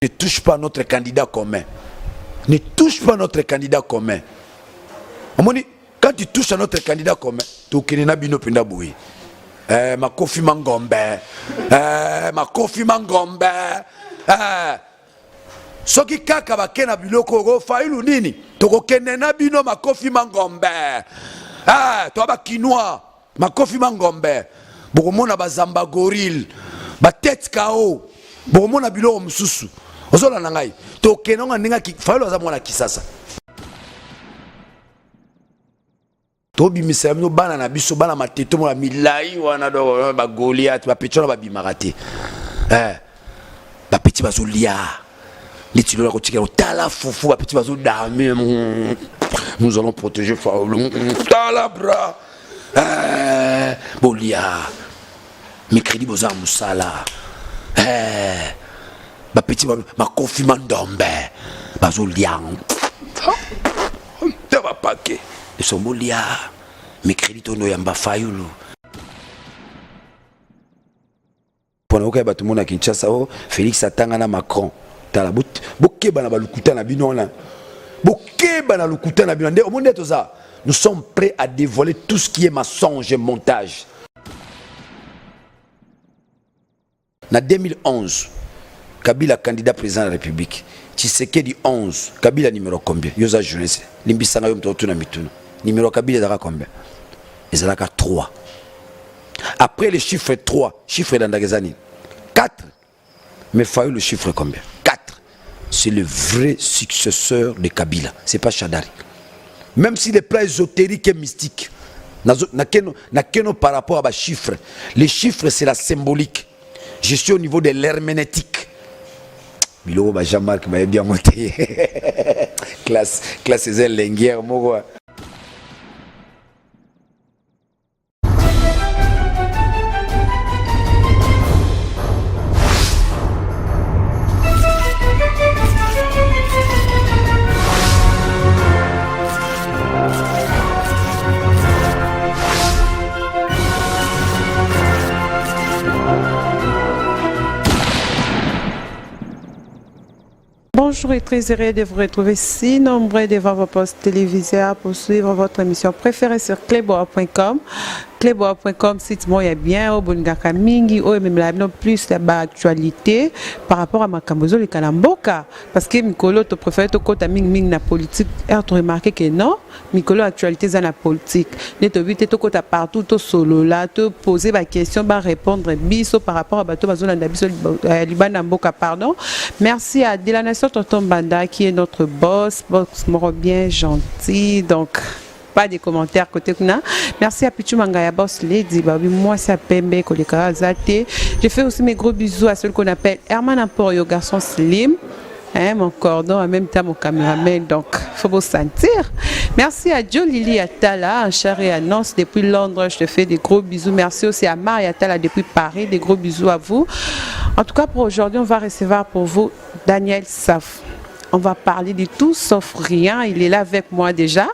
Ne touche pas notre candidat commun. Ne touche pas notre candidat commun. Omoni, quand tu touches à notre candidat commun, tokende na bino mpenza boye. Eh, makofi mangombe. Eh, makofi mangombe. Eh, soki kaka bake na biloko oko fayulu nini tokokende na bino makofi mangombe. Eh, toa ba kinois makofi mangombe. Bokomona bazamba gorille, ba tête KO. Bokomona biloko mosusu. Ozolanda ngai. Tokende ngo ndenge Fayulu aza mwana Kisasa. Tobimisa bino bana na biso bana mateto mona milai wana do ba Goliath ba petit wana babimaka te. Eh, ba petit bazolia. Neti lola kotikela kotala fufu ba petit bazodame. Nous allons protéger Fayulu. Tala bras. Eh, bolia. Mercredi boza mosala. Eh, ba petit makofi mandombe bazolia. Te ba paquet. Esombolia. Mercredi tondo yamba Fayulu. Pona okoya bato mona Kinshasa o Félix atanga na Macron. Tala bokeba na balukuta na bino wana. Bokeba na lukuta na bino nde omoni nde toza. Nous sommes prêts à dévoiler tout ce qui est mensonge et montage. Na 2011, Kabila candidat président de la République. Tshisekedi 11, Kabila numéro combien? Yoza journaliste. Limbisanga yo mtoto na mituna. Numéro Kabila ezalaka combien? Ezalaka 3. Après le chiffre 3, chiffre elandaka eza nini? 4. Mais Fayulu le chiffre combien? 4. C'est le vrai successeur de Kabila. C'est pas Shadary. Même si les plans ésotériques et mystiques, nakeno par rapport à ba chiffres. Les chiffres, c'est la symbolique. Je suis au niveau de l'herméneutique. Biloko ba Jean-Marc bayebi yango te. Classe, classe eza elengi moko. Bonjour et très heureux de vous retrouver si nombreux devant vos postes téléviseurs pour suivre votre émission préférée sur cleboa.com. Cleboa.com, site moko ya bien, oyo bolingaka mingi, oyo ememela bino plus ya ba actualité par rapport à makambo ezoleka na mboka. Parce que mikolo to préfère tokota mingi mingi na politique, heure to remarquer que non, mikolo actualité eza na politique. Nde toyebi te tokota partout, tosolola, to poser ba question, ba répondre biso par rapport à bato bazolanda biso libanda mboka, pardon. Merci à De la Nation Tonton Banda qui est notre boss, boss moko bien gentil, donc pas de commentaires côté kuna. Merci à Pichu Mangaya Boss Lady, babi moi ça pembe koleka azate. Je fais aussi mes gros bisous à celui qu'on appelle Herman Emporio, garçon slim. Hein, mon cordon, en même temps mon caméraman, donc faut vous sentir. Merci à Joe Lili Atala, en chair et annonce depuis Londres, je te fais des gros bisous. Merci aussi à Marie Atala depuis Paris, des gros bisous à vous. En tout cas, pour aujourd'hui, on va recevoir pour vous Daniel Safou. On va parler de tout sauf rien. Il est là avec moi déjà.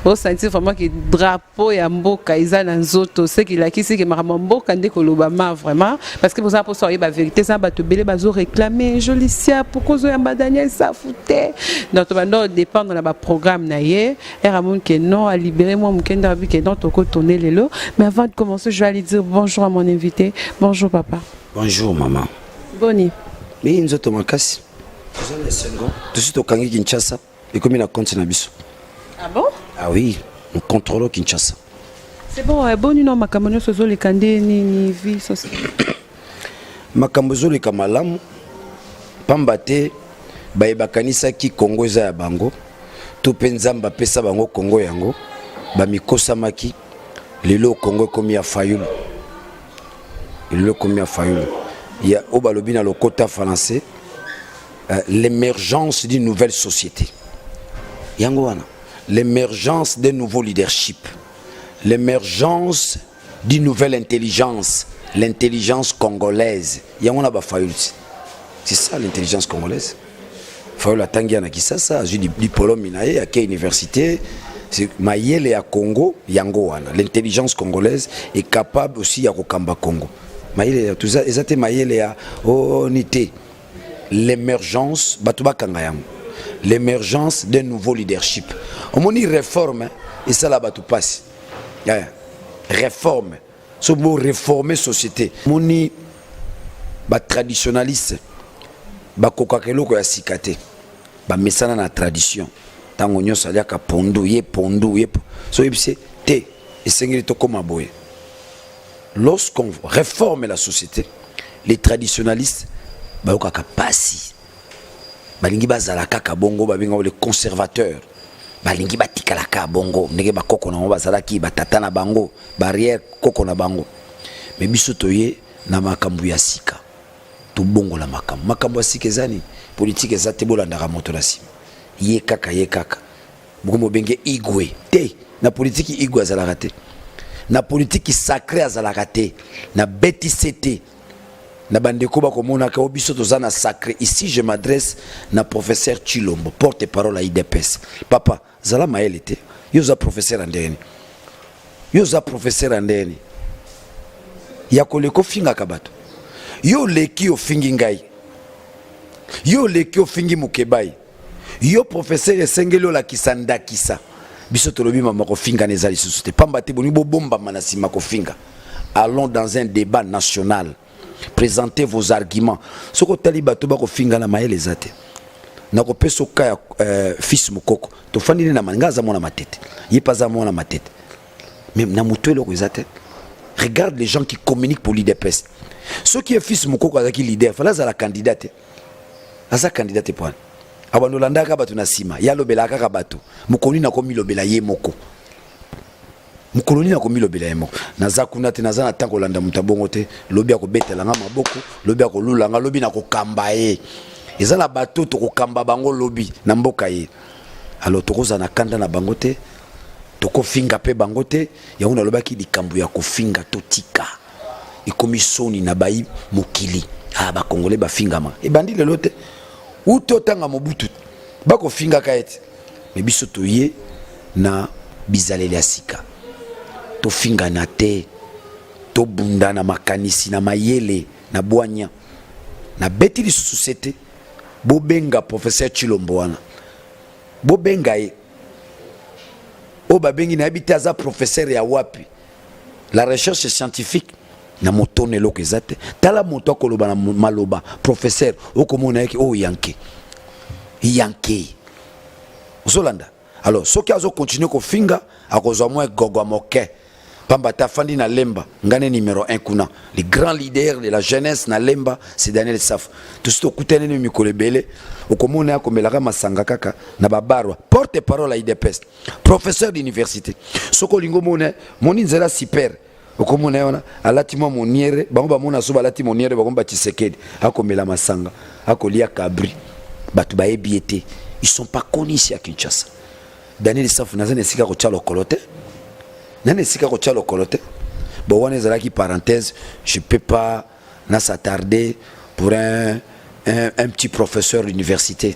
Bon, sentir vraiment que drapeau ya mboka eza na nzoto. Ce qu'il a qui c'est que makambo mboka nde koloba ma vraiment parce que vous avez pour ba vérité ça bato belé bazo réclamer Jolicia pourquoi zo yamba Daniel Safou te. Donc to bando dépendre na ba programme na ye. Era mon que non a libérer moi mukenda vu que non toko tourner lelo. Mais avant de commencer, je vais aller dire bonjour à mon invité. Bonjour papa. Bonjour maman. Boni. Mais nzoto makasi. Toza na esengo. Tosi tokangi Kinshasa ekomi na compte na biso. Ah bon? Ah oui, nous contrôlons Kinshasa. C'est bon, boni no makambo nyonso ezoleka nde nini vie sociale? Makambo ezoleka malamu pamba te baye bakanisaki Congo eza ya bango to mpe Nzambe apesa bango Congo yango bamikosamaki. Lelo Congo ekomi ya Fayulu. Lelo ekomi ya Fayulu. Ya oyo balobi na lokota français, l'émergence d'une nouvelle société. Yango wana, l'émergence d'un nouveau leadership, l'émergence d'une nouvelle intelligence, l'intelligence congolaise. Yango na ba Fayulu. C'est ça l'intelligence congolaise. Fayulu atangi na Kisasa, azwi diplôme na ye, ake université. C'est mayele ya Congo, yango wana. L'intelligence congolaise est capable aussi ya kokamba Congo. Mayele ya tout ça, eza te mayele ya oh, ni te. L'émergence, bato bakanga yango, l'émergence d'un nouveau leadership. Omoni, réforme esala bato mpasi. Yeah. Réforme, so bo réformer société, omoni, batraditionaliste bakokaka eloko ya sika te. Bamesana na tradition. Ntango nyonso aliaka pondu, ye pondu ye. So oyebisi te, esengeli tokóma boye. Lorsqu'on réforme la société, les traditionalistes bayokaka pasi, balingi bazala kaka bongo. Babengaka les conservateurs. Balingi batikala kaka bongo ndenge bakoko na bango bazalaki, batata na bango, barrière koko na bango. Mais biso toye na makambo ya sika, tobongola makambo. Makambo ya sika eza nini? Politike eza te, bolandaka moto na nsima, ye kaka, ye kaka. Boko mobenge igwe te. Na politiki, igwe azalaka te. Na politiki, sacré azalaka te. Na betise te na bandeko bakomonaka o biso toza na sacré. Ici, je m'adresse na professeur Chilombo, porte parole ya UDPS. Papa, zala mayele te. Yo oza professeur ya ndenge nini? Yo oza professeur ya ndenge nini ya koleka ofingaka bato? Yo oleki, ofingi ngai, yo oleki, ofingi Mokebai. Yo professeur, esengeli olakisa ndakisa. Biso tolobi mama kofingana eza lisusu te, pamba te boni bobombama na nsima kofinga. Allons dans un débat national, présentez vos arguments. Soki otali bato bakofinga na mayele eza te. Nakopesa oka ya fils Mokoko. Tofandi nde na ngai, aza mwana Matete, ye mpe aza mwana Matete, mais na moto eloko eza te. Regarde les gens qui communiquent pour l'UDPS. Soki ye fils Mokoko azalaki leader, fala azala candidat te. Aza candidat te poani abando olandaka bato na nsima. Ye alobelaka kaka bato. Mokolo nini akomilobela ye moko? Mokolo nini akomilobela ye moko? Naza kuna te, naza na ntango kolanda moto abongo te. Lobi akobetela nga maboko, lobi akolula nga, lobi nakokamba ye. Eza na bato tokokamba bango lobi na mboka ye. Alors tokozala na kanda na bango te, tokofinga mpe bango te. Yango nalobaki likambo ya kofinga totika, ekomi soni na bayi mokili. Ah, bakongole bafingama ebandi lelo te. Uti otanga Mobutu, bakofingaka ye te. Mais biso toye na bizaleli ya sika. Tofingana te, tobunda na makanisi, na mayele, na bwanya. Nabeti lisusu se te, bobenga professeur Chilombo wana, bobenga ye. Oyo babengi, nayebi te aza professeur ya wapi. La recherche scientifique na moto na eloko eza te. Tala moto akoloba na maloba professeur, okomona yaki oyo yanke yanke ozolanda. Alors soki azokontinue kofinga, akozwa mwa egogo moke, pamba te afandi na Lemba. Ngai ne numéro 1 kuna, le grand leader de la jeunesse na Lemba, c'est Daniel Safo. Tosi tokutani ni mikolo ebele, okomona akomelaka masanga kaka na babarwa. Porte parole ya UDPS, professeur d'université. Soki olingi omona, moni nzela super, okomona ye wana alati mwa moniere. Bango bamona so balati moniere, bakomi batshisekedi. Akomela masanga, akolia cabri, bato bayebi ye te. Ils sont pas connus ici à Kinshasa. Daniel Safu, naza na esika kotia lokolo te, nani esika kotia lokolo te. Bon, wana ezalaki parenthèse. Je peux pas na s'attarder pour un petit professeur d'université,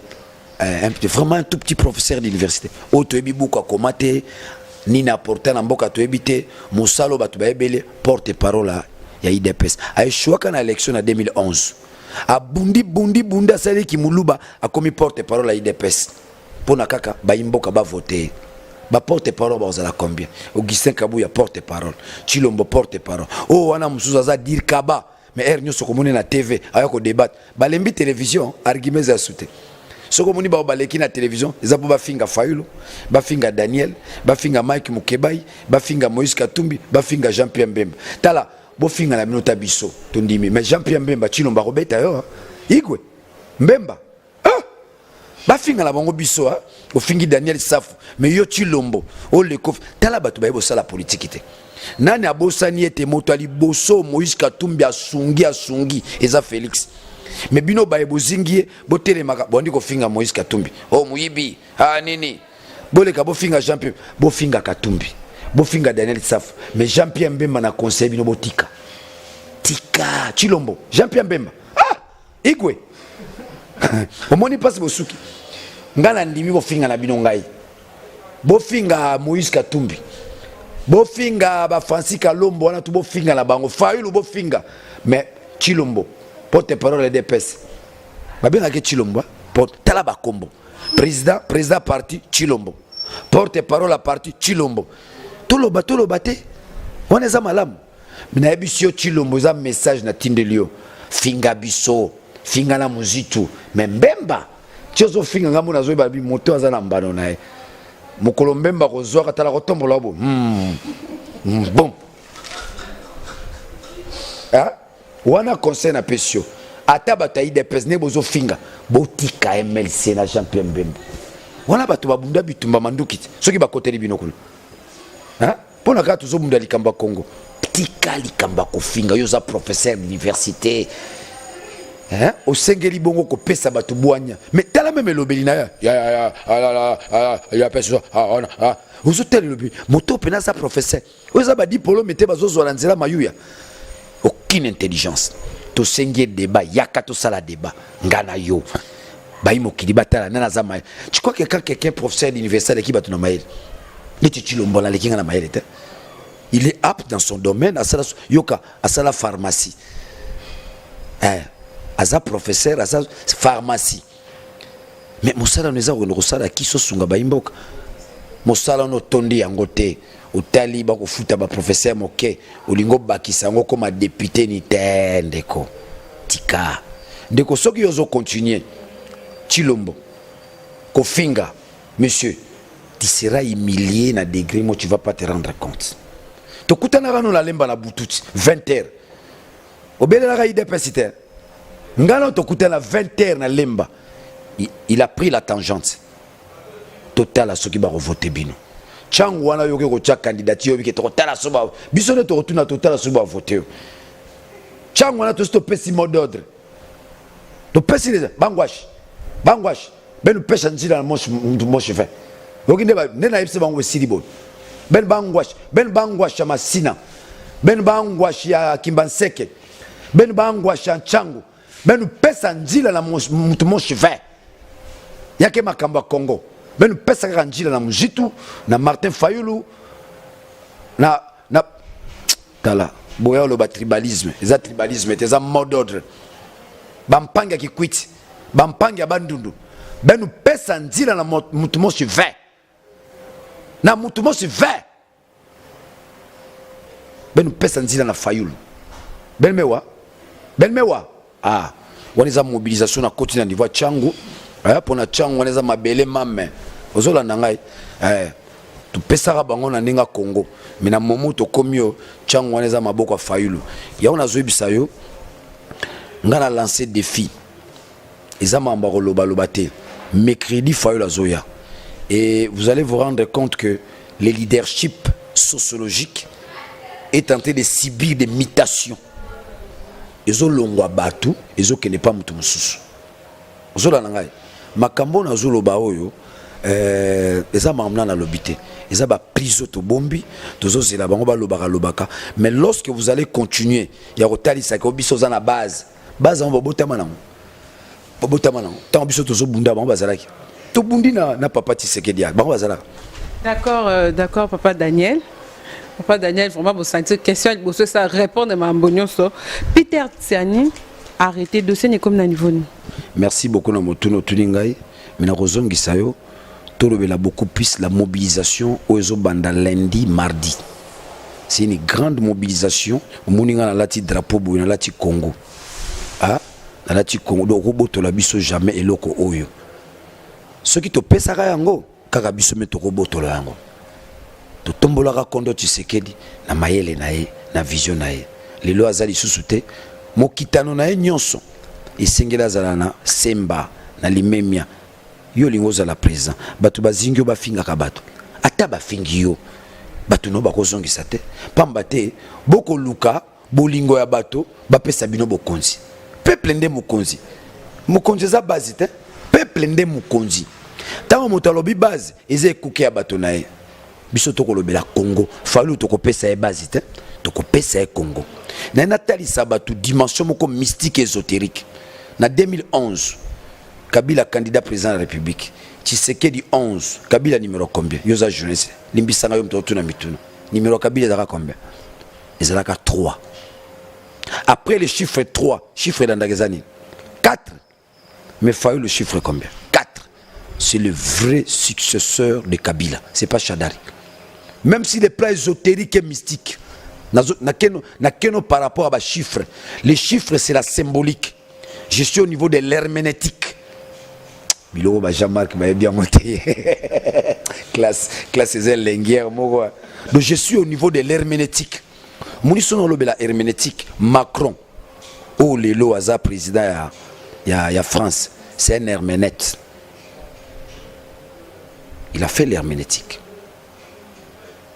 vraiment un tout petit professeur d'université oyo toyebi buku akoma te, nini aporte na mboka toyebi te. Mosala oyo bato bayebeli, porte parole ya UDPS. Aéchouaka na élection na 2011, abundi bundi bundi, asaliki moluba, akomi porte parole ya UDPS mpona kaka bayi mboka bavote ye. Baporte parole bakozala combien? Augustin Kabuya porte parole, Chilombo porte parole, oyo wana mosusu aza dir kaba. Mais heure nyonso komoni na TV aya kodébattre. Balembi télévision, argument eza su te. Soki omoni bao baleki na télévision, eza mpo bafinga Fayulu, bafinga Daniel, bafinga Mike Mokebai, bafinga Moïse Katumbi, bafinga Jean Pierre Mbemba. Tala, bofinga na bino ta biso tondimi, mais Jean Pierre Mbemba, Chilombo akobeta yo igwe Mbemba. Ah! Bafinga na bango biso. Ah! Ofingi Daniel Safu, mais yo Chilombo oleko. Tala, bato baye bosala politiki te. Nani abosani ete moto ya liboso Moïse Katumbi asungi, asungi eza Félix? Mais bino baye bozingi ye, botelemaka, bondi kofinga Moïse Katumbi, o oh, moyibi, ah, nini. Boleka bofinga Jean Pierre, bofinga Katumbi, bofinga Daniel Safu, mais Jean Pierre Mbemba, na conseil bino botika, tika Chilombo. Jean Pierre Mbemba, ah, igwe, omoni mpasi bosuki. Ngai na ndimi bofinga na bino ngai, bofinga Moïse Katumbi, bofinga bafrancis Kalombo wana tu, bofinga na bango Fayulu, bofinga. Mais Chilombo, porte parole UDPS. Babengaki Tshilombo tala bakombo président, président parti Tshilombo, porte parole ya parti Tshilombo. Toloba toloba te, wana eza malamu. Me nayebisi yo, Tshilombo, eza message natindeli yo: finga biso, finga na mozitu, me Mbemba ti ozofinga ngambo, nazoyeba bi moto aza na mbano na ye. Mokolo Mbemba kozwaka, tala kotombola bo bon. Wana conseil napesi yo: ata bato ya UDPS nde bozofinga, botika MLC na Jean Pierre Mbemba. Wana bato babunda bitumba manduki te. Soki bakoteli bino kuna, mpo na kaka tozobunda likambo ya Congo, tika likambo ya kofinga. Yo oza professeur d'université, osengeli bongo kopesa bato bwanya, mais tala meme elobeli na ye, ozotala elobi moto mpena aza professeur. Oyo eza badiplôme te, bazozwa na nzela mayuya, aucune intelligence. Tosengi ye débat, yaka tosala débat nga na yo, bayi mokili batala nani aza mayele. Tu crois que quand quelqu'un professeur d'université aleki bato na mayele neti Tshilombo, aleki nga na mayele te? Il est apte dans son domaine. Asala, yoka, asala pharmacie, aza professeur, aza pharmacie, mais mosala no eza kokende kosala kisi, osunga bayimboka. Mosala no otondi yango te, otali bakofuta baprofesseur moke, olingi obakisa yango koma député ni te. Ndeko, tika. Ndeko, soki yo ozocontinue, Tshilombo, kofinga monsieur, tu seras humilié na degré mo tu vas pas te rendre compte. Tokutanaka no na Lemba na butu 20 heures, obelelaka UDPS te. Ngai na tokutana 20 heures na Lemba, il a pris la tangente. Totala soki bakovote bino ntango wana, yoki kotia candidature, yobi ke tokotala so biso nde tokotuna, totala soki bavote yo ntango wana. Tosi topesi mot d'ordre, topesi déjà bangwashi, bangwashi benu pesa nzila na moshi fe oki nde nde nayebisi bango esili boye. Benu bangwashi, benu bangwashi ya Masina, benu bangwashi ya Kimbanseke, benu bangwashi ya Ntsangu, benu pesa nzila na mutu moshi fe yake makambo ya Congo. Benu pesa kaka nzila na Muzitu, na Martin Fayulu na tala boya oloba tribalisme. Eza tribalisme te, eza mot d'ordre. Bampangi ya Kikwiti, bampangi ya Bandundu, benu pesa nzila na mutu mosi 20, na mutu mosi 20. Benu pesa nzila na Fayulu, benu mewa, benu mewa. Ah, wana eza mobilisation na koti na niveau ya Tshangu, mpona Tshangu wana eza mabele mame. Ozolanda ngai, topesaka bango na ndenge ya Congo, me na momo tokomi oyo, Tshangu wana eza maboko ya Fayulu. Yango nazoyebisa yo, ngai na lance défi, eza makambo ya kolobaloba te. Mercredi Fayulu azoya et vous allez vous rendre compte que le leadership sociologique est en train de subir des mutations. Ezolongwa bato, ezokende pa moto mosusu. Ozolanda ngai, makambo oyo nazoloba oyo, eza makambo na nalobi te, eza baprise oyo tobombi, tozozela bango balobaka lobaka. Mais lorsque vous allez continuer ya kotalisaka biso oza na base, base yango babotama nango, babotama nango. Ntango biso tozobunda, bango bazalaki? Tobundi na papa Tshisekedi, bango bazalaka? D'accord, d'accord, papa Daniel. Papa Daniel, vraiment, vous sentez question, vous ça répondre à ma nyonso. Peter Tiani, arrêté, dossier n'est comme na niveau. Merci beaucoup na motuna otuni ngai, mais nakozongisa yo, tolobela beaucoup plus la mobilisation oyo ezobanda lundi, mardi. C'est une grande mobilisation. Omoni ngai nalati drapeau boye, nalati Congo, ah, nalati Congo. Donc okobotola biso jamais eloko oyo. Soki topesaka yango kaka biso, me tokobotola yango. Totombolaka kondo Tshisekedi na mayele na ye, na vision na ye. Lelo aza lisusu te. Mokitano na ye nyonso esengeli azala na semba na limemia. Yo olingi ozala président, bato bazingi yo, bafingaka bato. Ata bafingi yo, bato no bakozongisa te, pamba te bokoluka bolingo ya bato bapesa bino bokonzi. Peuple nde mokonzi, mokonzi eza base te, peuple nde mokonzi. Ntango moto alobi base, eza ekuke ya bato na ye. Biso tokolobela Congo. Fayulu tokopesa ye base te, tokopesa ye Congo. Naye natalisa bato dimension moko mystique, ésotérique. Na 2011, Kabila candidat président de la République, Tshisekedi 11, Kabila numéro combien? Yo oza journaliste, limbisanga, yo moto otuna mituna. Numéro Kabila ezalaka combien? Ezalaka 3. Après le chiffre 3, chiffre elandaka eza nini? 4. Mais Fayulu le chiffre combien? 4. C'est le vrai successeur de Kabila. C'est pas Shadary. Même si les plans ésotériques et mystiques, nakeno par rapport à ba chiffres. Les chiffres, c'est la symbolique. Je suis au niveau de l'herméneutique. Biloko ba Jean-Marc bayebi yango te. Classe, classe eza elengière moko. Donc je suis au niveau de l'herméneutique. Moni sono olobela herméneutique, Macron oyo lelo aza président ya France, c'est un herménète. Il a fait l'herméneutique.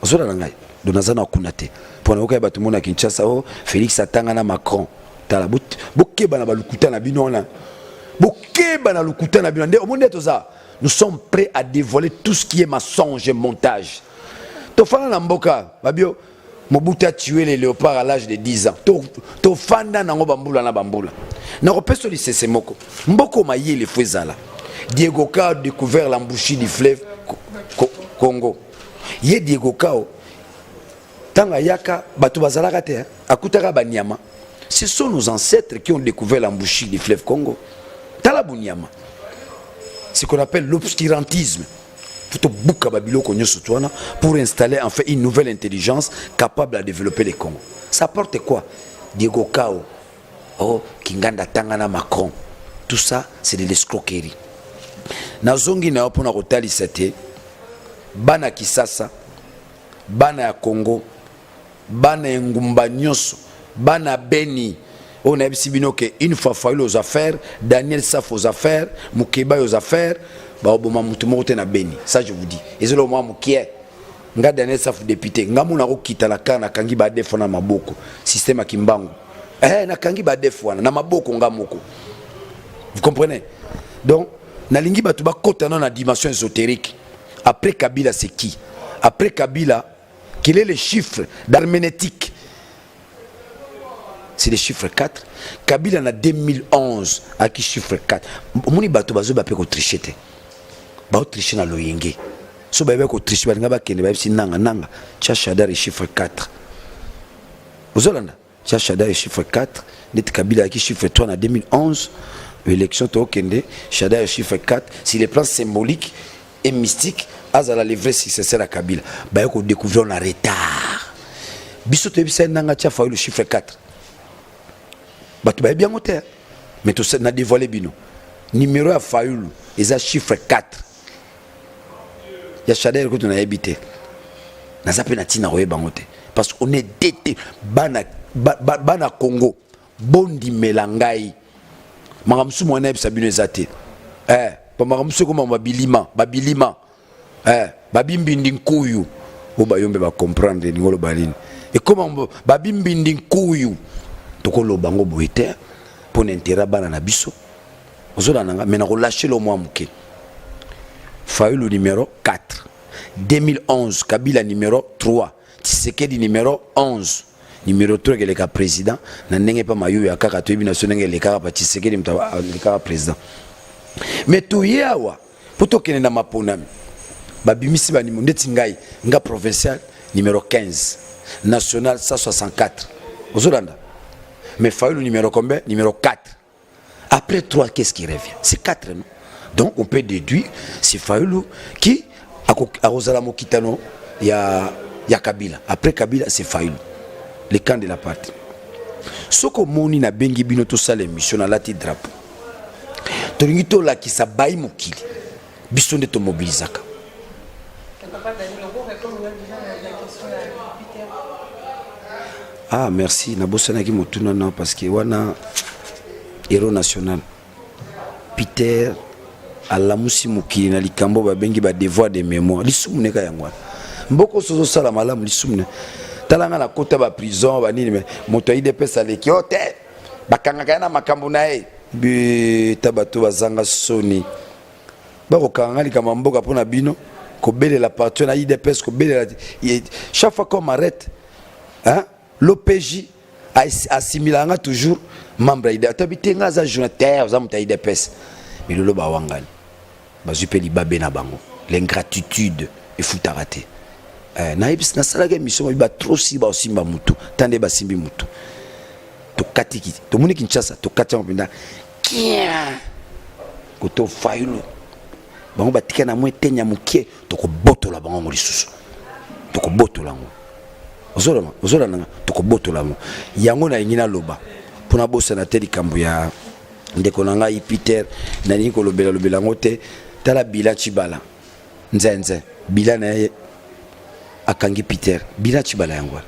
Ozolanda ngai? Donc naza na kuna te mpo na okoya bato mona Kinshasa o Félix atanga na Macron. Tala, bokeba na balukuta na bino wana, bokeba na lukuta na bino nde omoni nde toza. Nous sommes prêts à dévoiler tout ce qui est mensonge et montage. Tofanda na mboka babio Mobutu a tué les léopards à l'âge de 10 ans. Tofanda nango bambula na bambula. Nakopesa lisese moko. Mboko mayele fo ezala. Diego Cao a découvert l'embouchure du fleuve Congo. Ye Diego Cao, ntango ayaka, bato bazalaka te, akutaka banyama. Ce sont nos ancêtres qui ont découvert l'embouchure du fleuve Congo. Tala bunyama, ce qu'on appelle l'obscurantisme. Faut tobuka babiloko nyonso to wana pour installer en fait une nouvelle intelligence capable à développer les Congo. Ça apporte quoi? Diego Cao, oh Kinganda tanga na Macron, tout ça, c'est de l'escroquerie. Nazongi na yo mpona kotalisa te bana Kisasa, bana ya Congo, bana engumba nyonso, bana Beni oyo nayebisi bino ke une fois Fayulu aux affaires, Daniel Saf aux affaires, Mokeba aux affaires, baoboma motu moko te na Beni. Ça, je vous dis, ezolo mwa mokie. Nga Daniel Saf, député, nga mona kokita na kar, nakangi badef wana na maboko, système ya Kimbangu. Nakangi badef wana na maboko nga moko, vous comprenez? Donc nalingi bato bakota na dimension ésotérique. Après Kabila, c'est qui? Après Kabila, quel est le chiffre d'herméneutique? C'est le chiffre 4. Kabila na 2011 aki chiffre 4. Omoni bato bazoba mpe kotriche te, baotriche na loyenge. So bayebi kotriche, balinga bakende, bayebisi nanga nanga tia Shadary chiffre 4. Ozolanda, tia Shadary chiffre 4 neti Kabila ayaki chiffre 3 na 2011 élection. Tookende Shadary chiffre 4 sur le plan symbolique et mystique, azala le vrai successeur ya Kabila. Baye kodécouvrir na retard. Biso toyebisa ye nanga tia Fayulu chiffre 4. Bato bayebi yango te, mais na dévoile bino numéro ya Fayulu eza chiffre 4. Ya Shadary kutu nayebi te, naza mpe na ntina koyeba yango te, parce qu'on est déte. Bana, bana Congo, bondimela ngai, makambo mosusu mwana yebisa bino eza te. Po makambo mosusu ekoma babilima babilima, babimbindi nkuyu oyo bayombe bacomprendre elingi oloba nini. Ekoma babimbindi nkuyu, tokoloba yango boye te mpo na intérêt bana na biso. Ozolanda nga? Mais nakolâcher lo mwa moke. Fayulu numéro 4 2011, Kabila numéro 3, Tshisekedi numéro 11. Numéro 3 ekeleka président na ndenge mpe mayoyo ya kaka toyebi na so ndenge elekaka pa Tshisekedi, moto alekaka président. Mais toye awa mpo tokende na maponami, babimisi banimo ndeti ngai, nga provincial numéro 15, national 164. Ozolanda? Mais Fayulu numéro combien? Numéro 4. Après 3, qu'est-ce qui revient? C'est 4, non? Donc on peut déduire, c'est Fayulu qui akozala mokitano ya Kabila. Après Kabila, c'est Fayulu, le camp de la patrie. Soki omoni nabengi bino tosala émission, nalati drapeau, tolingi tolakisa bai mokili biso nde tomobilizaka. Papa Daniel, on répondre déjà à la question ya Peter. Ah, merci, nabosanaki motuna na, parce que wana héros national Peter alamusi mokili na likambo babengi badevoir de mémoire. Lisumu neka yango wana, mboka oso ozosala malamu, lisumu ne tala nga nakota baprison banini, me moto ya UDPS aleki o te, bakangaka ye na makambo na ye. Beta bato bazanga soni, bakokanga nga likambo ya mboka mpo na bino kobelela parti na UDPS, kobelela chaque fois qu'on m'arrête, hein, l'OPJ assimilanga nga toujours membre ya UDPS. Atabi te, nga aza journataire, oza moto ya UDPS. Mais lelo bawangani, bazwi mpe libabe na bango. L'ingratitude efutaka te. Nayebisi, nasalaki émission, babi batrosi baosimba mutu ta nde basimbi mutu. Tokatiki, tomoni Kinshasa, tokati yango mpenza kia. Koto Fayulu bango batika na mwa eteni ya mokie, tokobotola bango yango lisusu, tokobotola yango. Ozolanda, ozolanda nga, tokobotola yango. Yango nalingi naloba mpo nabosana te likambo ya ndeko na ngai Peter, nalingi kolobela lobela yango te. Tala bila Tshibala nzenze, bila na ye akangi Peter, bila Tshibala yango wana.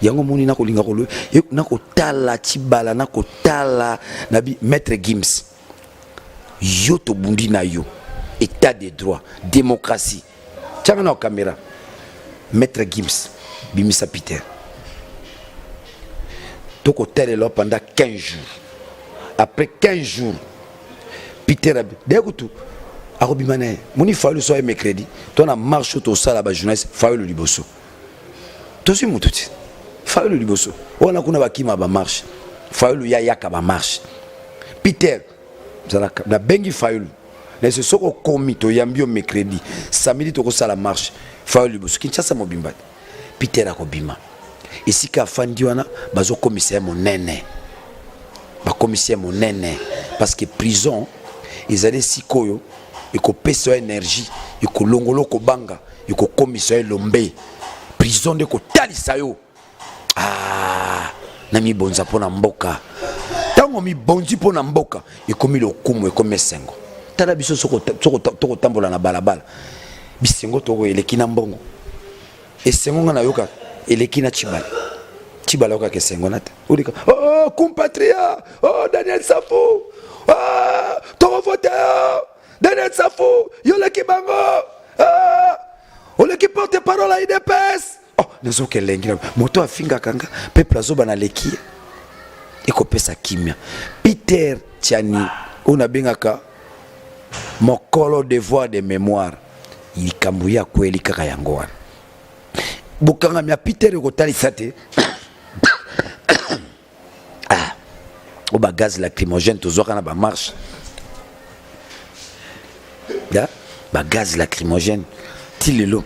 Yango moni nakolinga kolo nakotala Tshibala, nakotala na bi Maître Gims, yo tobundi na yo état de droit, démocratie, tianga na caméra. Maître Gims, bimisa Peter, tokotalela pendant 15 jours. Après 15 jours, Peter d'ailleurs kutu akobima na ye. Moni Fayulu so aye mercredi, to na marche oyo tosala bajournaliste, Fayulu liboso, tozwi motu ti Fayulu liboso wana kuna bakima bamarche, Fayulu ya yaka bamarche. Peter nabengi Fayulu nese, soki okomi toyambi yo mercredi, samedi tokosala marche, Fayulu liboso, Kinshasa mobimba. Peter akobima esika afandi wana, bazokomisa ye monene, bakomisa ye monene, parce que prison ezali esika oyo ekopesa yo énergie, ekolongola okobanga, ekokomisa yo elombe. Prison nde kotalisa yo ah, na mibonza mpo na mboka. Ntango mibonzi mpo na mboka, ekomi lokumu, ekomi esengo. Tala biso soko tokotambola na balabala, bisengo toko eleki na mbongo. Esengo nga nayoka eleki na Tshibala. Tshibala oyokaka esengo na te, oleka oh, compatriote, oh, Daniel Safu, oh, tokovote yo Daniel Safu, yo oleki bango, oh, oleki porte parole ya UDPS. Oh, nazoka elengi na moto afingaka nga, peuple azoba naleki ye, ekopesa kimia. Peter Tiani oyo nabengaka mokolo devoir de mémoire, likambo ye akweli kaka yango wana. Bokangami ya Peter ekotalisa te ah, oyo bagaz lacrymogène tozwaka na bamarche, bagaz lacrymogène ti lelo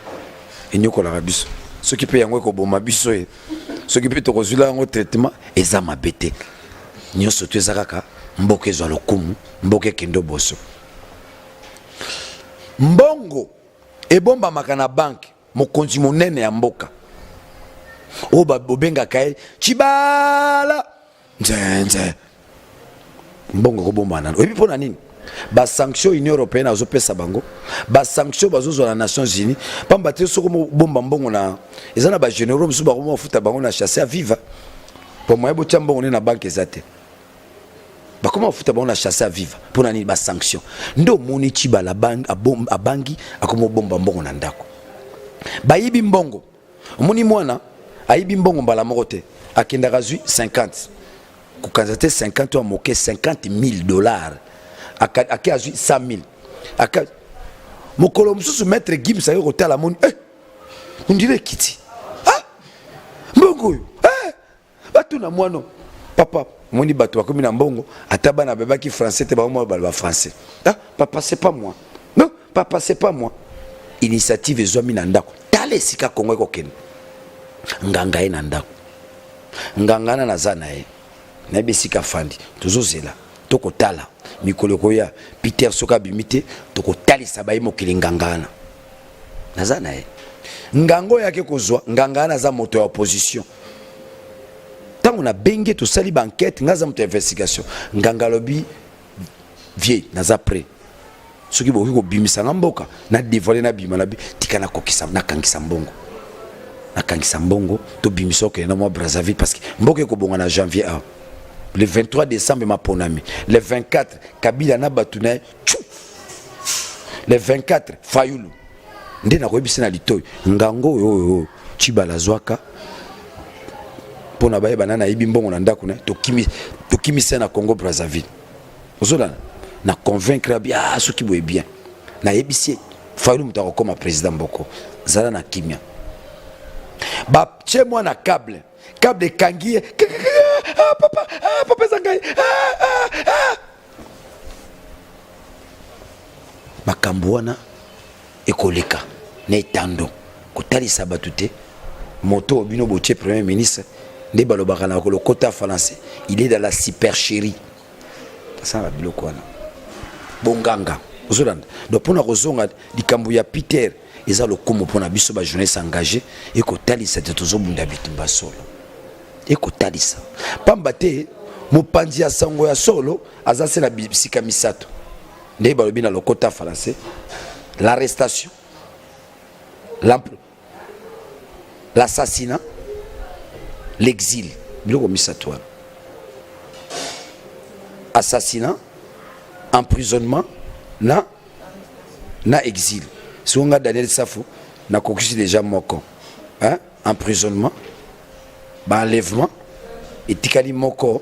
enyokolaka biso. Soki mpe yango ekoboma biso ye, soki mpe tokozwila yango traitement, eza mabe te. Nyonso to eza kaka mboka ezwa lokumu, mboka ekende boso. Mbongo ebombamaka na banke. Mokonzi monene ya mboka oyo bobengaka ye Tshibala nzenze, mbongo ekobombana. Oyebi mpo na nini? Basanction Union européenne azopesa bango, basanction bazozwa na Nations unies, pamba te soki obomba mbongo na eza na bagénéraux mosusu bakoma bafuta bango na chasse ya viva, po moye botya mbongo nde na banke eza te, bakoma bafuta bango na chasse ya viva. Mpo na nini? Basanction nde omoni Tshibala abangi, akoma obomba mbongo na ndako. Bayibi mbongo, omoni mwana ayibi mbongo mbala moko te, akendaka azwi 50, kokanza te 50 oyo moke, 50 000 dollars, ake azwi 100 000 ake. Mokolo mosusu Maître Gims aye kotala, moni eh, on dirait ekiti, ah, mbongo oyo eh, batuna mwana papa. Moni bato bakomi na mbongo, ata bana babaki français te, bango baloba français: "Ah papa, c'est pas moi, non papa, c'est pas moi." Initiative ezwami na ndako. Tala esika Kongo ekokende. Nganga ye na ndako, nganga na naza na ye, nayebi esika afandi. Tozozela, tokotala mikolo ekoya. Peter soki abimi te, tokotalisa baye mokili. Nganga wana naza na ye, nganga oyo ake kozwa nganga wana aza moto ya opposition. Ntango nabengi, tosali baenquête, ngai aza moto ya investigation. Nganga alobi: "Vie, naza prêt, soki bokoki kobimisa nga mboka na dévoile, nabima." Nabi: "Tika nakokisa, nakangisa mbongo, nakangisa mbongo, tobimisa, okende na mwa Brazzaville, parce que mboka ekobonga na janvier awa." Le 23 décembre maponami, le 24 Kabila na bato na ye tchu, le 24 Fayulu. Nde nakoyebisa na litoi, ngango oyo oyo Tshibala azwaka mpo na bayeba nani ayibi mbongo na ndako na ye, tokimisa na Congo Brazzaville. Ozolanda na convaincre abi: "Ah, soki boye bien." Nayebisi ye: "Fayulu moto akokoma président mboko, zala na kimia." Batie mwana câble, câble ekangi ye: "Ah, papa, ah, papa, eza ngai, ah, ah, ah." Makambo wana ekoleka na etando kotalisa bato te. Moto oyo bino botie premier ministre, nde balobaka na lokota français, il est dans la supercherie. Asala biloko wana. Bonganga ozolanda. Donc mpona kozonga likambo ya Peter, eza lokumu mpona biso bajournaliste engagé, ekotalisa te tozobunda bitumba solo, ekotalisa pamba te mopanzi ya sango ya solo aza se na bisika misato. Nde balobi na lokota français: l'arrestation, l'assassinat, l'exil. Biloko misato wana: assassinat, emprisonnement na exil. Soki nga Daniel Safu nakokisi déjà moko, hein? Emprisonnement, baenlèvement, etikali moko,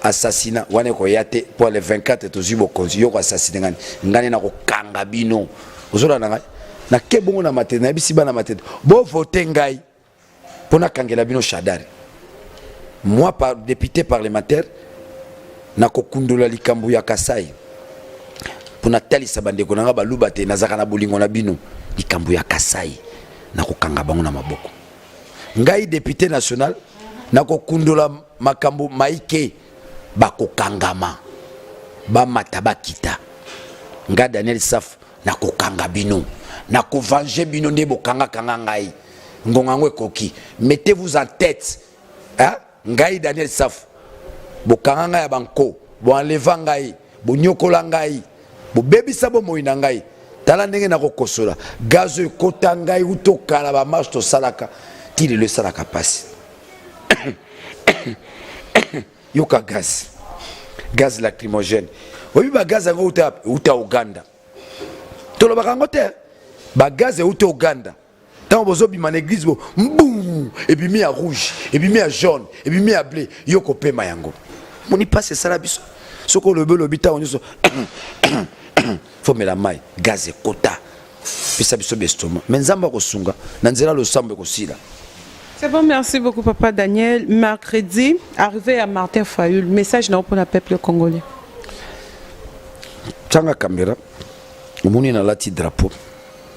assassinat. Wana ekoya te, mpo le 24 tozwi bokonzi. Yo koassassiner ngani? Ngani nakokanga bino. Ozolanda ngai? Nake bongo na Matete, nayebisi bana Matete: bovote ngai mpo nakangela bino Shadari. Moi, par député parlementaire, nakokundola likambo ya Kasai mpo natalisa bandeko na nga baluba te nazalaka na bolingo na bino. Likambo ya Kasai, nakokanga bango na maboko. Ngai député national, nakokundola makambo maike, bakokangama, bamata bakita. Ngai Daniel Saf, nakokanga bino, nakovange bino nde bokangakanga ngai. Ngonga yango ekoki. Mettez-vous en tête, hein? Ngai Daniel Saf, bokanga ngai ya banko, boenleva ngai, bonyokola ngai, bobebisa bomoi na ngai. Tala ndenge nakokosola gaz oyo ekota ngai utokala. Bamarche tosalaka ti lelo esalaka mpasi. Yoka gaz, gaz lacrymogène. Oyebi bagaz yango euta euta Uganda. Tolobaka yango te, bagaz euta Uganda. Ntango bozobima na église, bo mbu ebimi ya rouge, ebimi ya jaune, ebimi ya bleu. Yo kopema yango, moni mpasi esala biso. Soki olobi, olobi ntango nyonso fomela mai. Gaz ekota, pesa biso baestomac. Mais Nzambe akosunga na nzela losambo, ekosila. C'est bon, merci beaucoup, Papa Daniel. Mercredi, arrivée à Martin Fayulu. Message non pour le peuple congolais. Tanga caméra, omoni nalati drapeau,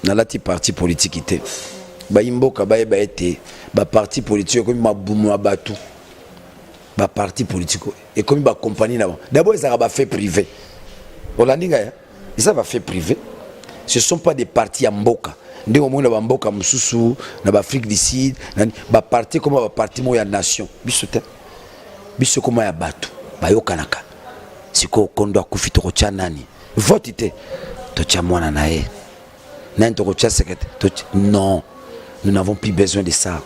nalati parti politique te. Bayimboka bayeba ete baparti politique ekomi mabumu ya bato. Baparti politique ekomi bacompagnie na bango. D'abord ezalaka bafait privé. Olandi ngai? Eza bafait privé, ce sont pas des partis ya mboka. Ndenge omoni na bamboka mosusu na baAfrique du Sud, baparti ekoma baparti moko ya nation. Biso te, biso ekoma ya bato bayokanaka. Sikoyo kondo akufi, tokotya nani? Vote te, totya mwana na ye nani? Tokotya secrétaire? Non, nous n'avons plus besoin de ça,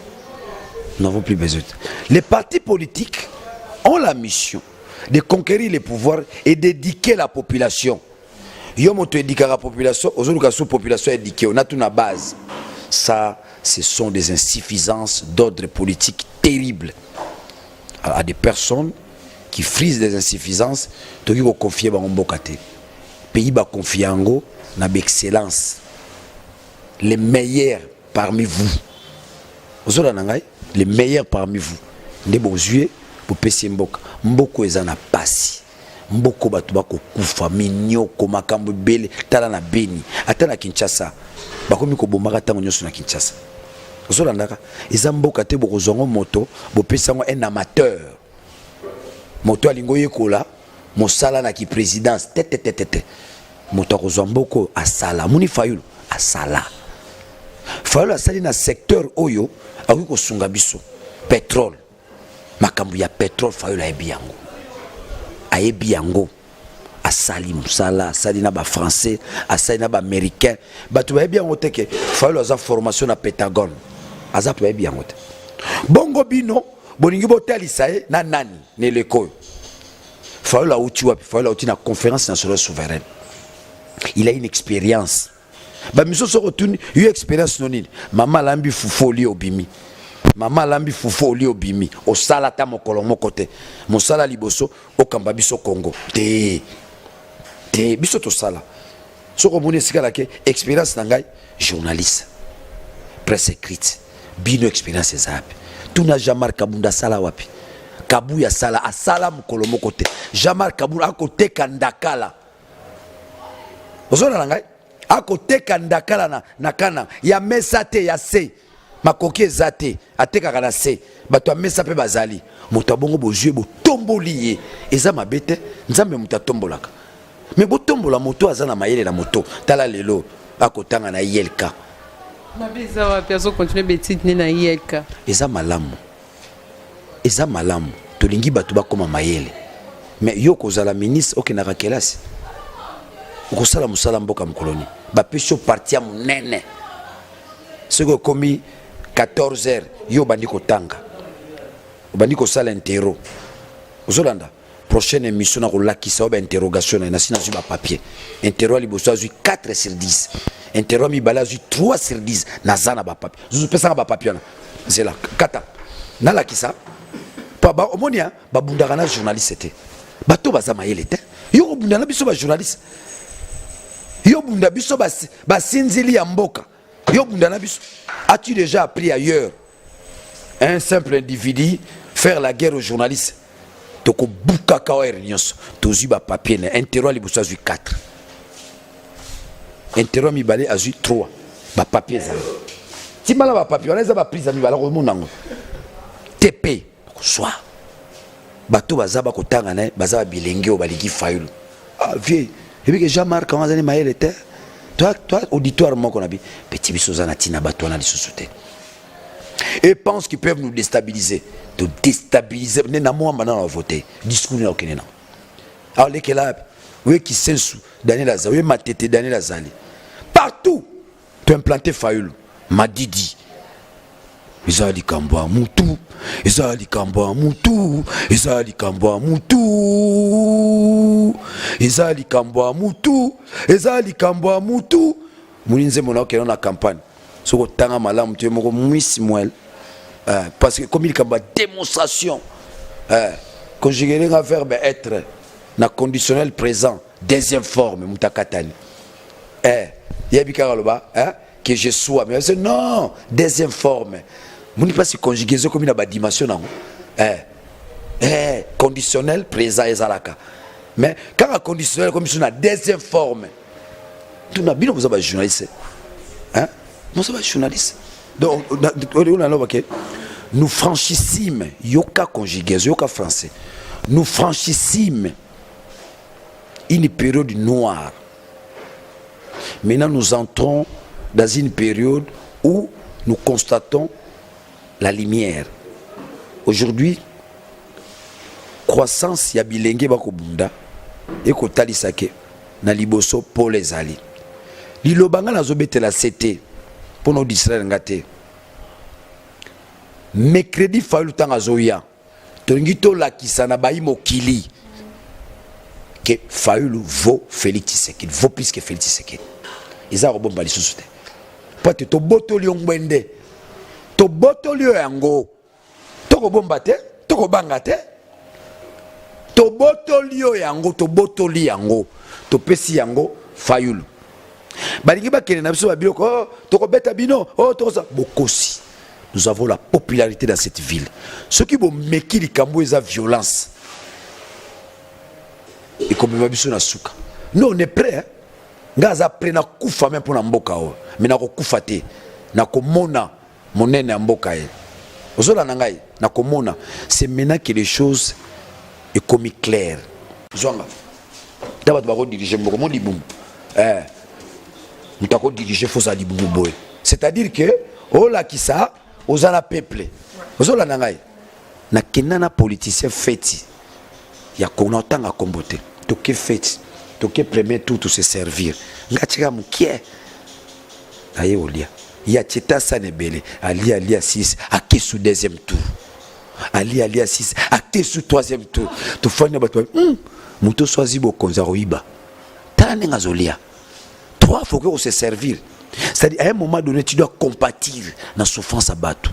nous n'avons plus besoin. Les partis politiques ont la mission de conquérir le pouvoir et d'éduquer la population. Yo moto éduquaka population, ozoluka sous population éduquée on a tout na base. Ça, ce sont des insuffisances d'ordre politique terribles. À des personnes qui frisent des insuffisances, toki koconfier bango mboka te. Pays baconfie yango na baexcellence, les meilleurs parmi vous. Ozolanda ngai? Les meilleurs parmi vous nde bozwi, bopesi mboka. Mboka eza na pasi, mboka bato bakokufa, minyoko, makambo ebele. Tala na Beni, ata na Kinshasa bakomi kobomaka ntango nyonso na Kinshasa. Ozolandaka? Eza mboka te bokozwango moto, bopesi yango un amateur, moto alingi oyekola mosala na kiprésidence te. Te te te te. Moto akozwa mboka oyo asala. Moni Fayulu asala, Fayulu asali na secteur oyo akoki kosunga biso, pétrole. Makambo ya pétrole, Fayulu ayebi yango, ayebi yango. Asali mosala, asali na bafrançais, asali na baaméricain. Bato bayebi yango te ke Fayulu aza formation na Pentagone. Aza, bayebi yango te. Bongo bino bolingi botalisa ye na nani na eleko oyo? Fayulu auti wapi? Fayulu auti na Conférence nationale souveraine. Il a une expérience. Bamiso soko otuni yo expérience no nini? Mama alambi fufu, olie, obimi. Mama alambi fufu, olie, obimi. Osala ata mokolo moko te mosala liboso okamba biso Congo te. Te, biso tosala. Soki omoni esika nake, expérience na ngai, journaliste, presse écrite. Bino expérience eza wapi? Tuna Jean-Marc Kabunda, asala wapi? Kabuya asala, asala mokolo moko te. Jean-Marc Kabunda akoteka ndakala. Ozolala ngai? Akoteka ndakala na kana ya mesa te, ya se makoki eza te, atekaka na se. Bato ya mesa mpe bazali. Moto abongo bozwi, botomboli ye, eza mabe te. Nzambe moto atombolaka. Mais botombola moto aza na mayele na moto. Tala lelo akotanga na ILK. Mabe eza wapi azo continuer betide ne na ILK? Eza malamu. Eza malamu. Tolingi bato bakoma mayele. Mais yo kozala ministre okendaka kelasi. Okosala mosala mboka mokoloni. Bapesi yo parti ya monene. Soki okomi 14 heures yo obandi kotanga. Obandi kosala interro. Ozolanda? Prochaine émission na kolakisa yo ba interrogation na ye nasi nazwi ba papier. Interro ya liboso azwi 4 sur 10. Interro ya mibale azwi 3 sur 10. Naza na ba papier. Zuzu pesanga ba papier wana. Zela kata. Nalakisa. Pa ba omoni hein, babundaka na journaliste te. Bato baza mayele te. Yo kobunda na biso ba journaliste. Yo bunda biso ba basinzili ya mboka. Yo bunda na biso. As-tu déjà appris ailleurs un simple individu faire la guerre aux journalistes? Tokobukaka oyo nyonso tozwi ba papier na interro ya liboso azwi 4 interro ya mibale azwi 3 ba papier ezali timbala ba papier wana eza ba prise ya mibale akomona yango tp kozwa bato baza bakotanga na ye baza ba bilenge oyo balingi Fayulu. Ah vieux, ebike Jean Marc yango azali mayele te. Toi, toi auditoire moko na bi petit biso oza na ntina bato wana lisusu te. Et pensent qu'ils peuvent nous déstabiliser. Te déstabiliser ne na mwamba na voter discours na okende na. Alors lekela oye Kisensu Daniel Azali, oye Matete Daniel Azali. Partout to implanter Fayulu, Madidi. Eza likambo ya mutu, eza likambo ya mutu, eza likambo ya mutu, eza likambo ya mutu, eza likambo ya mutu. Moni nzembo na okende na campagne soki otanga malamu te moko mwisi mwel parce que komi likambo ya démonstration conjuguer nga verbe être na conditionnel présent deuxième forme moto akatani yebi kaka loba que je sois mais c'est non deuxième forme moni mpasi conjugaison ekomi na badimension nango conditionnel présent ezalaka mais kaka conditionnel ekomi so na deuxième forme. Tuna bino boza bajournaliste, hein? Boza bajournaliste, donc on nous franchissime yoka conjugaison yoka français, nous franchissime une période noire. Maintenant, nous entrons dans une période où nous constatons la lumière. Aujourd'hui, croissance ya bilenge bakobunda ekotalisa ke na liboso pole ezali. Liloba nga nazobetela se te mpo na odistraire nga te. Mercredi Fayulu ntango azoya, tolingi tolakisa na bayi mokili ke Fayulu vaut Félix Tshisekedi, vaut plus que Félix Tshisekedi. Eza kobomba lisusu te po ete tobotoli yo ngwende, tobotoli yo yango, tokobomba te, tokobanga te, tobotoli yo yango, tobotoli yango, topesi yango Fayulu. Balingi bakende na biso babiloko, oh, tokobeta bino, oh, tokosa bokosi. Nous avons la popularité dans cette ville. Soki bomeki likambo eza violence ekomema biso na suka. Nous, on est prêt, hein? Nga aza prêt na kufa même mpona mboka oyo, mais nakokufa te, nakomona monene ya mboka ye. Ozolanda ngai, nakomona. C'est maintenant que les choses ekomi claire. Zwanga ta bato bakodirige mboka mo libumu, moto akodirige foza libumu boye, c'est-à-dire que olakisa oza na peuple. Ozolanda ngai, nakenda na politicien feti ya kona otanga kombo te, toke feti, toke premier tour to se servir, nga tika mokie aye olia, ye atie tasana ebele, alia alia 6, ake su deuxième tour, alia alia 6, ake su troisième tour. Tofandi na bato, moto so azwi bokonzi akoyiba. Tala ndenge azolia trois fois que se servir. C'est-à-dire, à un moment donné, tu dois compatir na souffrance ya bato.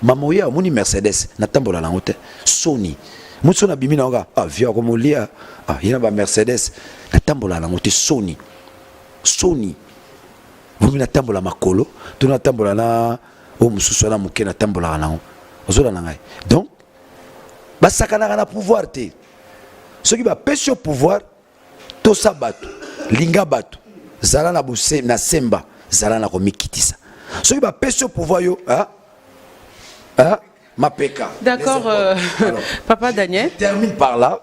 Mama oyo amoni Mercedes, natambola nango te, soni moto so nabimi nango kaka, ah, vieux akomolia, ah, ye na ba Mercedes, natambola nango te, soni soni. Vomi natambola makolo to natambola na oyo mosusu wana moke natambolaka nango. Ozolanda ngai? Donc basakanaka na pouvoir te. Soki bapesi yo pouvoir, tosa bato, linga bato, zala na, bose, na semba, zala na komikitisa. Soki bapesi yo pouvoir, yo, hein? Hein? Mapeka. D'accord, papa Daniel. Je termine par là.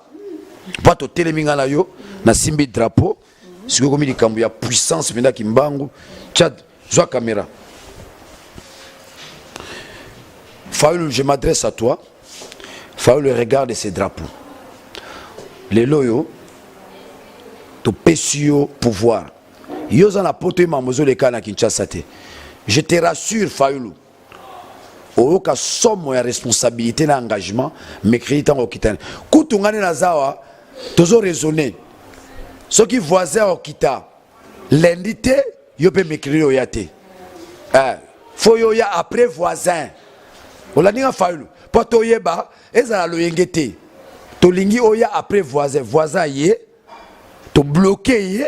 Mpo totelemi ngai na yo, nasimbi drapeau, sikoyo ekomi likambo ya puissance mpenza. Kimbangu Tchad, zwa caméra. Fayulu, je m'adresse à toi. Fayulu, regarde ces drapeaux. Lelo oyo topesi yo pouvoir, yo oza na poto, ye mambo ezoleka na Kinshasa te. Je te rassure, Fayulu, oyoka somo ya responsabilité na engagement. Mercredi ntango okitani kutu, ngai nde naza awa, tozo raisonner. Soki voisin okita lundi te, yo mpe mercredi oya te. Faut yo oya après voisin. Olandi nga, Fayulu? Mpo toyeba ezala loyenge te, tolingi oya après voisin. Voisin ye tobloquer ye,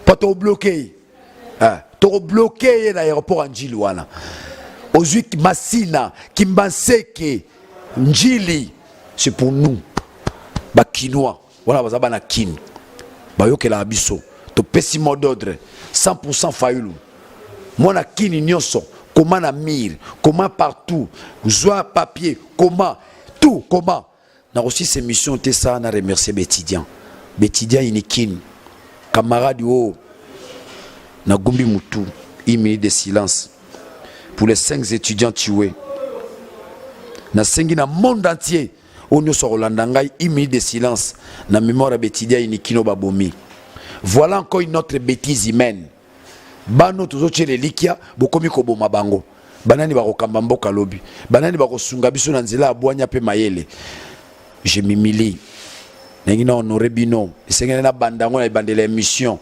mpo tobloquer ye, tokobloquer ye na aéroport ya Njili wana. Ozwi Masina, Kimbanseke, Njili, c'est pour nous Bakinois wana baza bana Kini, bayokelaka biso. Topesi mot d'ordre 100 Fayulu. Mwana Kini nyonso, koma na mire, koma partout, zwa papier, koma tout, koma. Nakosisa émission te sa na remercier baétudiant, baétudiant Unikin, camarade oyo nagumbi mutu. Une minute de silence pour les cinq étudiants tués. Nasengi na monde entier oyo nyonso akolanda ngai, une minute de silence na mémoire ya baétudiant Unikin oyo babomi. Voilà encore une autre bêtise humaine. Bano tozotiela elikya, bokomi koboma bango. Banani bakokamba mboka lobi? Banani bakosunga biso na nzela ya bwanya mpe mayele? Je m'humilie, ndenge na honore bino, esengeli na banda yango na ebandela émission.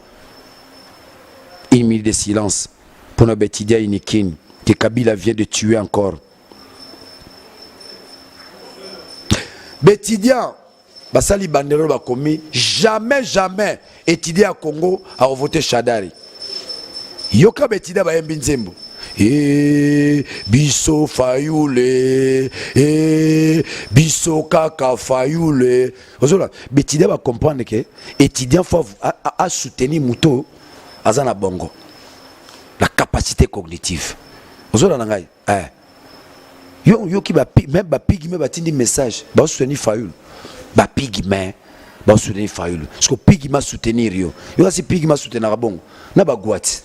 Une minute de silence mpona baétudiant Unikin que Kabila vient de tuer encore. Baétudiant basali banderole, bakomi: "Jamais, jamais étudiant ya Congo akovote Shadari." Yoka, baétudiant bayembi nzembo e biso Fayulu, e biso kaka Fayulu. Ozola baétudiant bacomprendre que étudiant faut asoutenir moto aza na bongo, la capacité cognitive. Ozola na ngai, eh. Yo yoki même bapygmées batindi message, bazosoutenir Fayulu. Bapygmées bazosoutenir Fayulu parce que pygmée soutenir yo, yo kasi pygmée soutenaka bongo na bagwa ti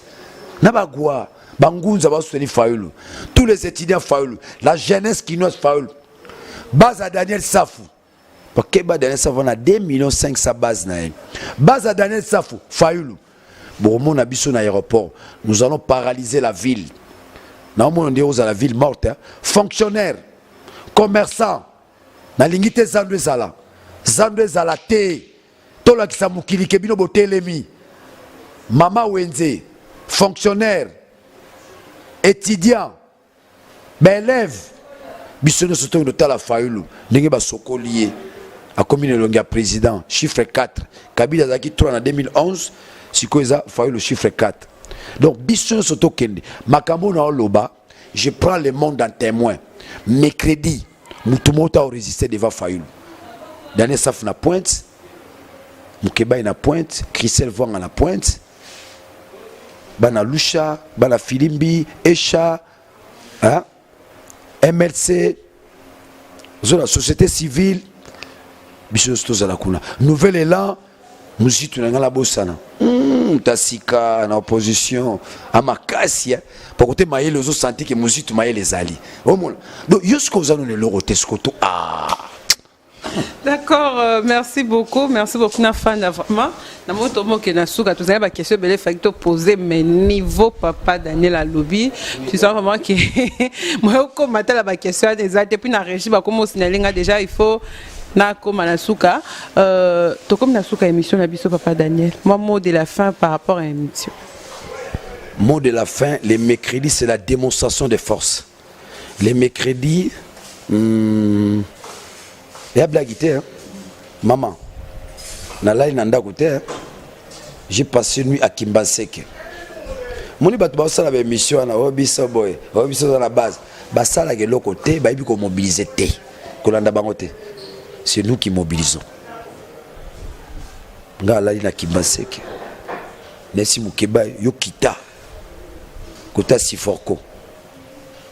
na bagwa bangunza bazosoutenir Fayulu. Tous les étudiants Fayulu, la jeunesse kinoise Fayulu. Base ya Daniel Safu, bakeba, Daniel Safu na 2 millions 500 base na ye. Base ya Daniel Safu, Fayulu. Bokomona biso na aéroport, nous allons paralyser la ville. Naomona nde ozala ville morte, hein? Fonctionnaire, commerçant, nalingi te zando ezala, zando ezala te. Tolakisa mokili ke bino botelemi. Mama wenze, fonctionnaire, étudiant, baélève, biso nyonso toki totala Fayulu ndenge basokoli ye, akomi na elongi ya président, chiffre 4. Kabila azalaki 3 na 2011, sikoyo eza Fayulu chiffre 4. Donc biso nyonso tokende. Makambo na oloba, je prends le monde en témoin. Mercredi, mutu moko ta orésister devant Fayulu. Daniel Safu na pointe, Mukebai na pointe, Christelle Vwanga na pointe, bana Lusha, bana Filimbi, Esha, hein? MLC, la société civile, biso nyonso tozala kuna. Nouvel Élan, mozitu na ngai nabosana, tasika na opposition amakasi po kote mayele, ozosanti ke mozitu mayele ezali. Omona, donc yo sikoyo oza nano eloko te, sikoyo to ah. D'accord, merci beaucoup, merci beaucoup Nafanda vraiment. Na moto moke na suka tozali ba question ebele faki to poser, mais niveau papa Daniel alobi, tu sens vraiment que moi okoma tala ba question eza te. Puis na régie bakoma osignaler nga déjà, il faut nakoma na suka. Tokomi na suka émission na biso. Papa Daniel, moi, mot de la fin par rapport à émission. Mot de la fin, les mercredis, c'est la démonstration de force. Les mercredis, ya blague te, hein? Maman, nalali na ndako te, hein? J'ai passé nuit à Kimbanseke. Moni bato bazosala baémission wana, oyo biso boye, oyo biso oza na base, basalaka eloko te, bayebi komobiliser te, kolanda bango te. C'est nous qui mobilisons. Nga alali na Kimbanseke, nesi Mokeba, yo kita kota Siforco,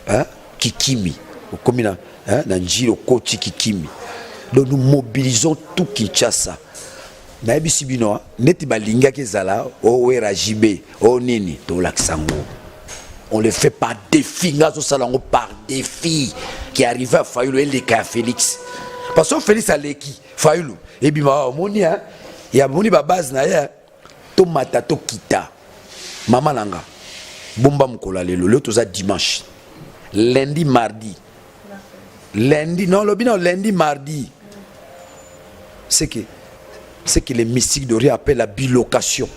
hein? Kikimi okomi na, hein? Na Njili okoti Kikimi. Donc nous mobilisons tout Kinshasa. Nayebisi bino neti balingaki ezala owera JB o nini, tolakisa yango. On le fait par défi. Nga azosala yango par défi qui arrive à Fayulu eleka ya Félix, parce que Félix aleki Fayulu ebima. Omoni ya moni babase na ye, tomata tokita. Mama na nga, bomba mokolo ya lelo. Lelo toza dimanche, lundi, mardi, lundi, non, lobi non, lundi, mardi. C'est que les mystiques d'Orient appellent la bilocation.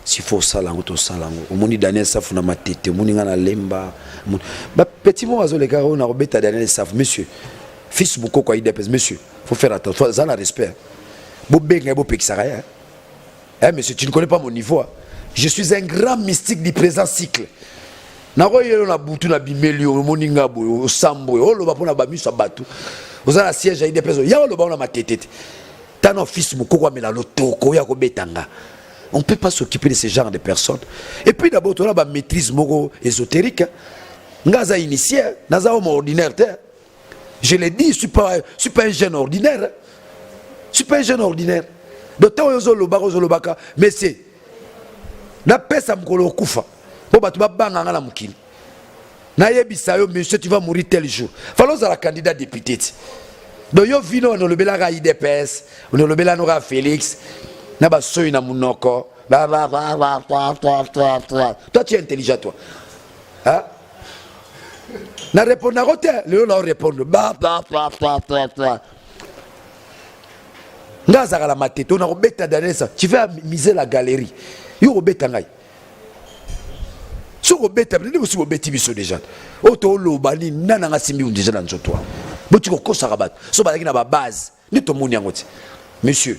S'il faut osala yango, tosala yango. Omoni Daniel Safu na Matete, omoni nga na Lemba, bapetit moko azolekaka oyo na kobeta Daniel Safu. Monsieur fils Mokoko ya UDPS, monsieur, faut faire attention, aza na respect. Bobenga ye, bopekisaka ye. Eh monsieur, tu ne connais pas mon niveau, hein. Je suis un grand mystique du présent cycle. Nakoyelo na butu na bimeli oyo, omoni nga boye, osambo oyo oloba mpona bamiso ya bato. Oza na siège ya UDPS, ya oloba ona Matete te. Tana fils Mokoko amela lotoko oyo akobeta nga. On peut pas s'occuper de ce genre de personnes. Et puis d'abord toza bamaîtrise moko ésotérique. Nga aza initié, naza homme ordinaire te. Je l'ai dit, je suis pas un jeune ordinaire, je suis pas un jeune ordinaire. Donc ntango oyo ozolobaka, ozolobaka, mais c'est napesa mokolo okufa mpo bato babanga nga na mokili. Nayebisa yo, monsieur, tu vas mourir tel jour. Fala ozala candidat député ti. Donc yo vino wana olobelaka UDPS, olobela noka Félix na basoyi na monoko. Toi, tu es intelligent, toi, hein? Na répondre te lelo, na répondre nga azalaka na Matete oyo nakobeta Daniel. Ça, tu vas miser la galerie. Yo kobeta ngai, soki obeta nde bosi bobeti biso déjà. Oyo tooloba nini? Nani anga simbi déjà na nzoto wana? Boti kokosaka bato. So bazalaki na babase nde tomoni yango ti. Monsieur,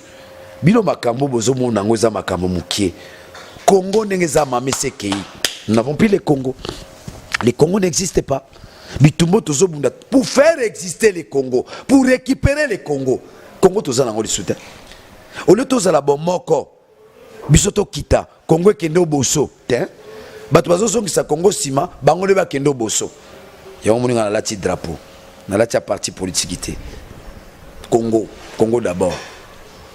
bino makambo bozomona yango eza makambo mokie. Congo ndenge eza mama esekei, nous n'avons plus le Congo, le Congo n'existe pas. Bitumbo tozobunda pour faire exister le Congo, pour récupérer le Congo. Congo toza nango lisusu te. Au lieu tozala bomoko, biso tokita, Congo ekende oboso te. Bato bazozongisa Congo nsima, bango nde bakende oboso. Yango moninga, nalati drapeau, nalati ya parti politique te. Congo, Congo d'abord.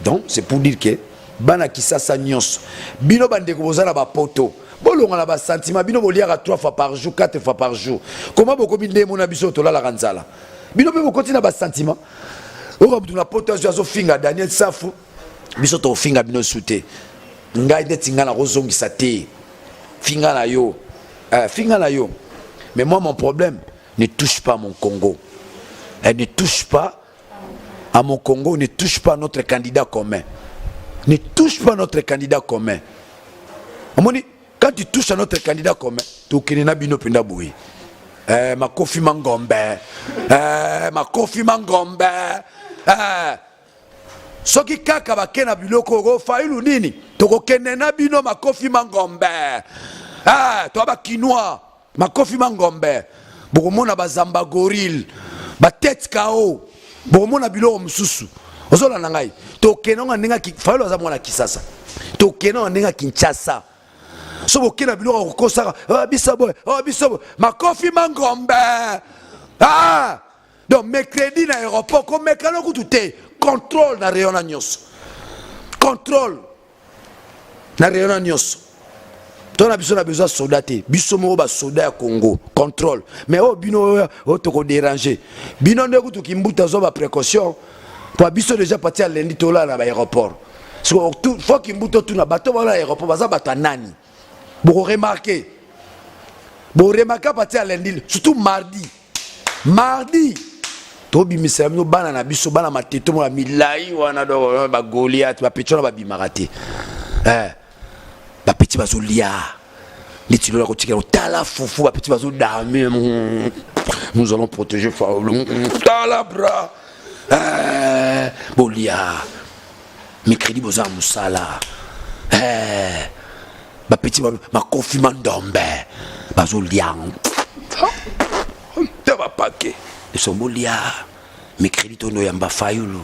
Donc c'est pour dire que bana Kisasa nyonso, bino bandeko boza na bapoto, bolonga na basentiment. Bino boliaka 3 fois par jour, 4 fois par jour. Comment bokomi nde mona biso tolalaka nzala? Bino mpe bokoti na basentiment. Oyo mutu na poto azwi, azofinga Daniel Safu. Biso tokofinga bino su te. Ngai neti ngai nakozongisa te. Finga na yo, finga na yo, mais moi, mon problème, ne touche pas mon Congo. Elle ne touche pas à mon Congo, ne touche pas notre candidat commun, ne touche pas notre candidat commun. Omoni, quand tu touches à notre candidat commun, tokende na bino mpenza boye. Makofi mangombe, makofi mangombe. Soki kaka bake na biloko oyo Fayulu nini, tokokende na bino makofi mangombe. Toa bakinois, makofi mangombe. Bokomona bazamba gorille, batete kao, bokomona biloko mosusu. Ozolanda ngai? Tokende ngo ndenge Fayulu aza mwana Kisasa, tokende ngo ndenge Kinshasa. So bokenda biloko ya kokosaka, oh, biso boye, oh, biso boye, makofi mangombe. Ah! Donc mercredi na aéroport, komekana kutu te. Contrôle na rayon na nyonso, contrôle na rayon na nyonso. To na biso na besoin soda te, biso moko basoda ya Congo. Contrôle. Mais oyo bino oyo tokodéranger bino nde kutu kimbuta azwa baprécaution po biso déjà parti ya lundi tolala na baaéroport. Fo kimbuta otuna bato bala na aéroport baza bato ya nani. Bokoremarquer, boremarquer parti ya lundi, surtout mardi. Mardi tobimisela bino bana na biso, bana Mateto mona milai wana. Donc bagoliath, bapeti wana babimaka te. Bapeti bazolia neti lola kotikela kotala fufu. Bapeti bazodame. Nous allons protéger tala bra. Bolia mercredi, boza na mosala. Bapeti makofi mandombe bazolia te, bapake eso. Bolia mercredi, tondo yamba Fayulu.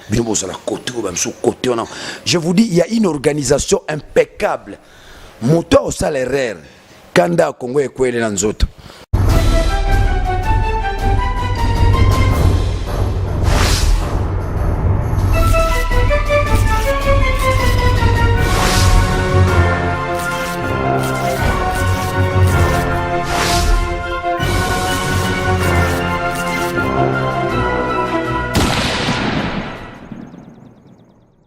Bino bozala kote oyo, bamisu kote wana. Je vous dis, il y a une organisation impeccable. Moto akosala erreur, kanda ya Kongo ekwele na nzoto.